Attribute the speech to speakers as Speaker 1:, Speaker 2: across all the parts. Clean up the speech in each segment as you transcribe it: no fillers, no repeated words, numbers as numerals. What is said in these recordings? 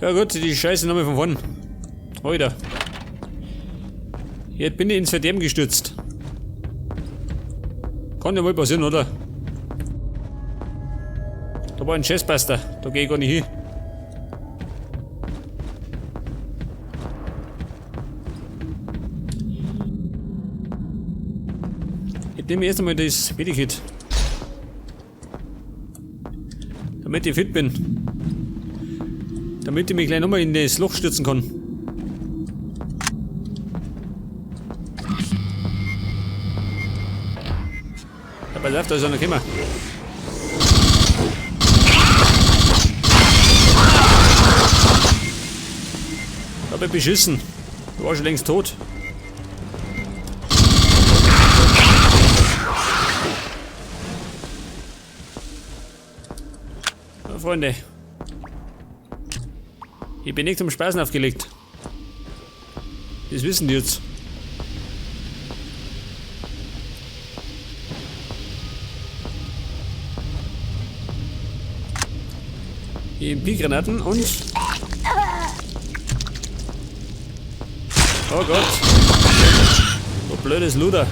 Speaker 1: Ja gut, die Scheiße nochmal von vorn. Alter. Jetzt bin ich ins Verderben gestürzt. Kann ja wohl passieren, oder? Da war ein Chestbuster. Da geh ich gar nicht hin. Ich nehme erst einmal das Medikit. Damit ich fit bin. Damit ich mich gleich nochmal in das Loch stürzen kann. Ja, pass auf, da ist einer gekommen. Da hab ich beschissen. Du warst schon längst tot. Na, Freunde. Ich bin nicht zum Spaßen aufgelegt. Das wissen die jetzt. EMP-Granaten und... Oh Gott. So blödes Luder.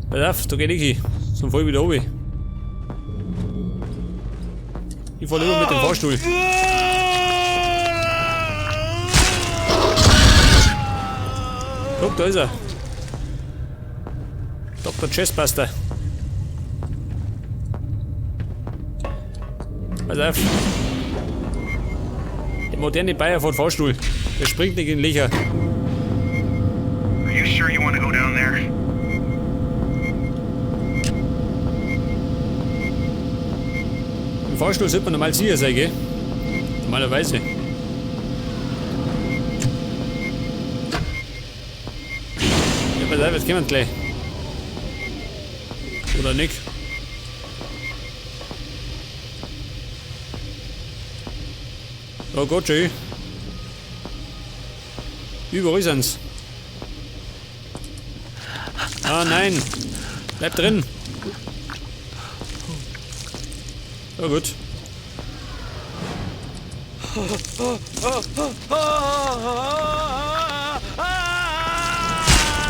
Speaker 1: Pass auf, da geh ich hin. Zum Fall wieder runter. Ich fahr lieber mit dem Fahrstuhl. Guck, da ist er. Dr. Chestbuster. Pass auf. Der moderne Bayer fährt Fahrstuhl. Der springt nicht in Löcher.
Speaker 2: Are you sure you want to go down there?
Speaker 1: Im Fahrstuhl sollte man normal sicher sein, gell? Normalerweise. Ja, pass auf, jetzt kommen wir gleich. Oder nicht? Oh Gott, schön. Überall sind's. Ah, nein. Bleib drin. Oh gut.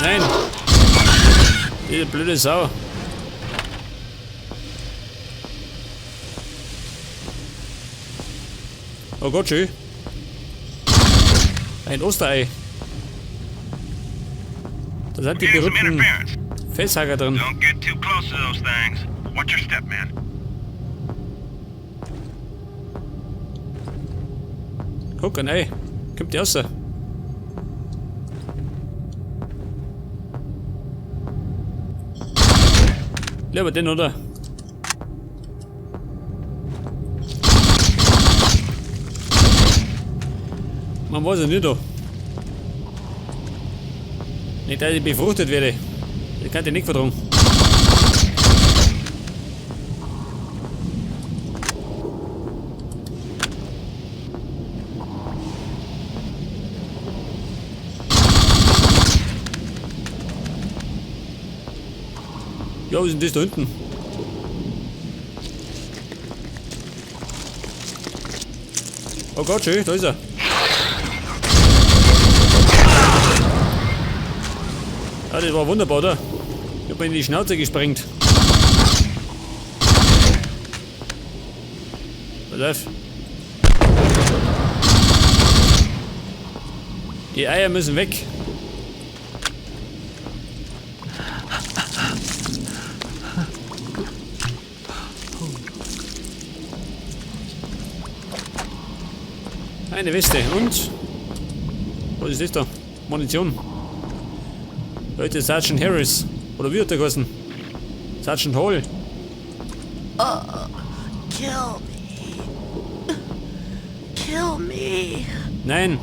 Speaker 1: Nein. Diese blöde Sau. Oh Gott, schön. Ein Osterei. Da sind die
Speaker 2: Getting some
Speaker 1: berühmten
Speaker 2: interference.
Speaker 1: Festhacker drin.
Speaker 2: Don't get too close to those things. Watch your step, man.
Speaker 1: Guck, ein Ei. Kommt die raus. Lieber den, oder? Man weiß ja nicht da. Nicht, dass ich befruchtet werde. Das kann ich nicht vertragen. Ja, was ist denn das da hinten? Oh Gott, schön, da ist er. Ja, das war wunderbar, oder? Ich hab mir in die Schnauze gesprengt. Pass auf. Die Eier müssen weg. Eine Weste und... Was ist das da? Munition. Leute, Sergeant Harris. Oder wie hat der geheißen? Sergeant Hall.
Speaker 3: Oh, kill me. Kill me.
Speaker 1: Nein.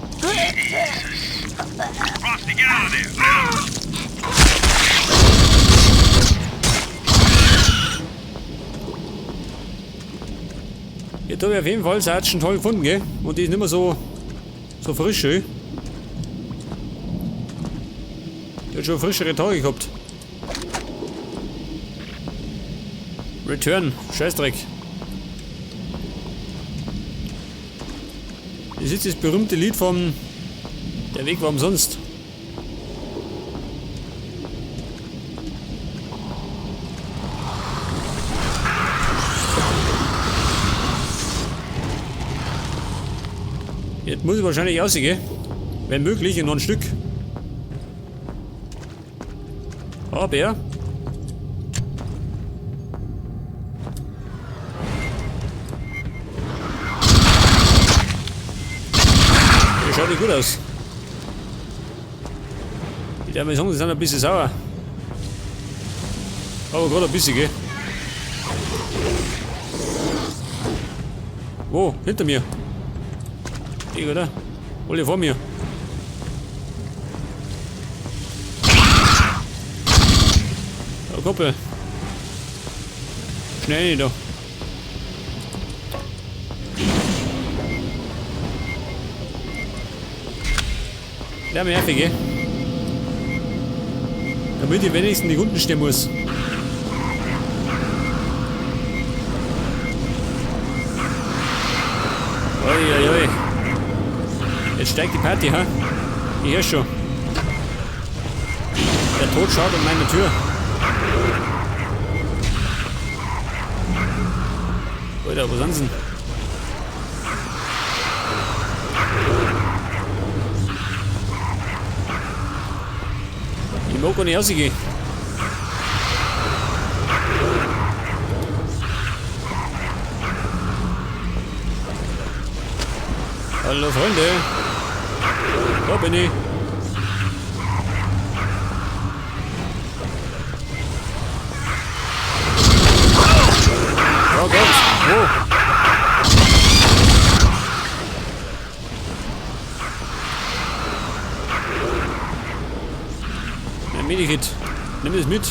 Speaker 2: Frosty, get out of there! Now!
Speaker 1: Jetzt hab ich auf jeden Fall Sergeant Hall gefunden, gell? Und die ist nicht mehr so frisch, schön. Die hat schon frischere Tage gehabt. Return. Scheißdreck. Das ist das berühmte Lied vom Der Weg war umsonst. Jetzt muss ich wahrscheinlich rausgehen. Wenn möglich, in noch ein Stück. Aber der schaut nicht gut aus. Ich darf mal sagen, sie sind ein bisschen sauer. Aber gerade ein bisschen, gell? Wo? Hinter mir. Ich, oder? Alle vor mir. Da, Kumpel. Schnell da. Der nervig, gell? Damit ich wenigstens nicht unten stehen muss. Oi, oi, oi. Jetzt steigt die Party, ha? Ich hör schon. Der Tod schaut an meine Tür. Alter, wo sind sie denn? Ich mag gar nicht rausgehen. Hallo Freunde. Da bin ich. Oh Gott, wo? Mein Medikit. Nimm das mit.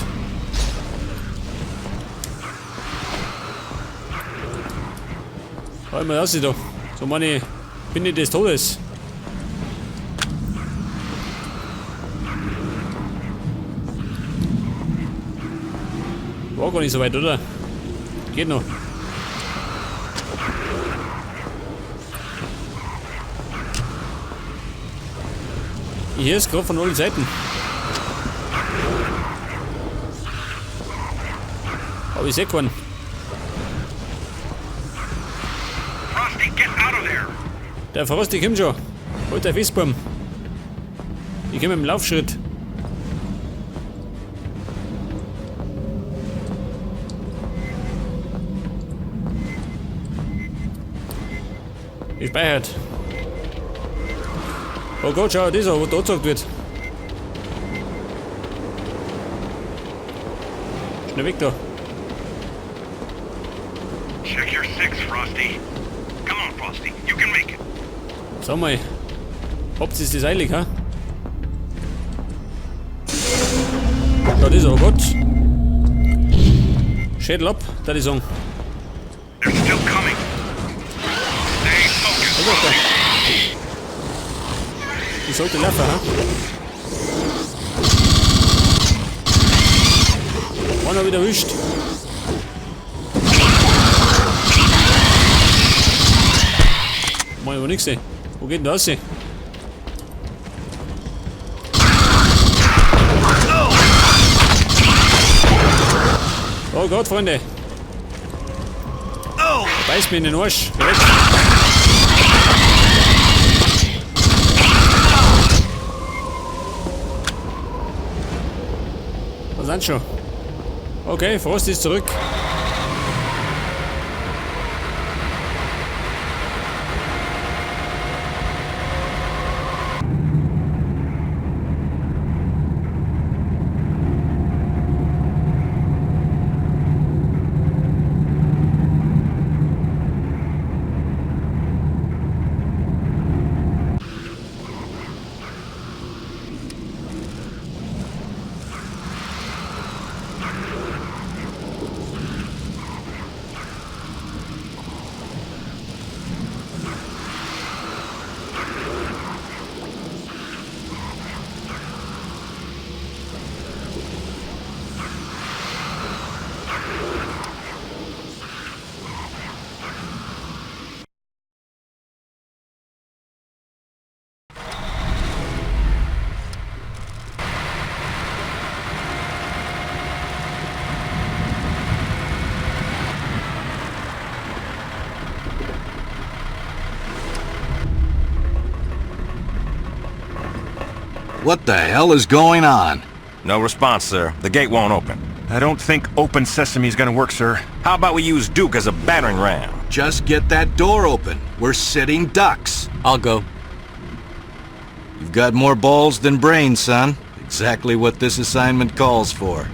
Speaker 1: Halt mal raus da. So meine Binde des Todes. War gar nicht so weit, oder? Geht noch. Hier ist gerade von allen Seiten. Aber ich seh keinen.
Speaker 2: Frosty, get out of there!
Speaker 1: Der Frosty kommt schon. Halt der Festbaum. Ich komme im Laufschritt. Gespeichert. Oh Gott, schau das an, wo da gezeigt wird. Schnell weg da.
Speaker 2: Check your six, Frosty. Come on, Frosty, you can make it.
Speaker 1: Sag mal, habt ihr das eilig, ha? Ja, das ist, oh Gott. Schädel ab, da die sagen.
Speaker 2: They're still coming. Stay focused,
Speaker 1: Oh Gott, da.
Speaker 2: Frosty.
Speaker 1: Die sollte laufen, ha? Einer wieder erwischt. Mach ich aber nix, ey. Wo geht denn das hin? Oh Gott, Freunde. Der beißt mir in den Arsch. Geh weg. Was sind schon? Okay, Frost ist zurück.
Speaker 4: What the hell is going on?
Speaker 5: No response, sir. The gate won't open.
Speaker 2: I don't think open sesame's gonna work, sir.
Speaker 5: How about we use Duke as a battering ram?
Speaker 4: Just get that door open. We're sitting ducks.
Speaker 6: I'll go.
Speaker 4: You've got more balls than brains, son. Exactly what this assignment calls for.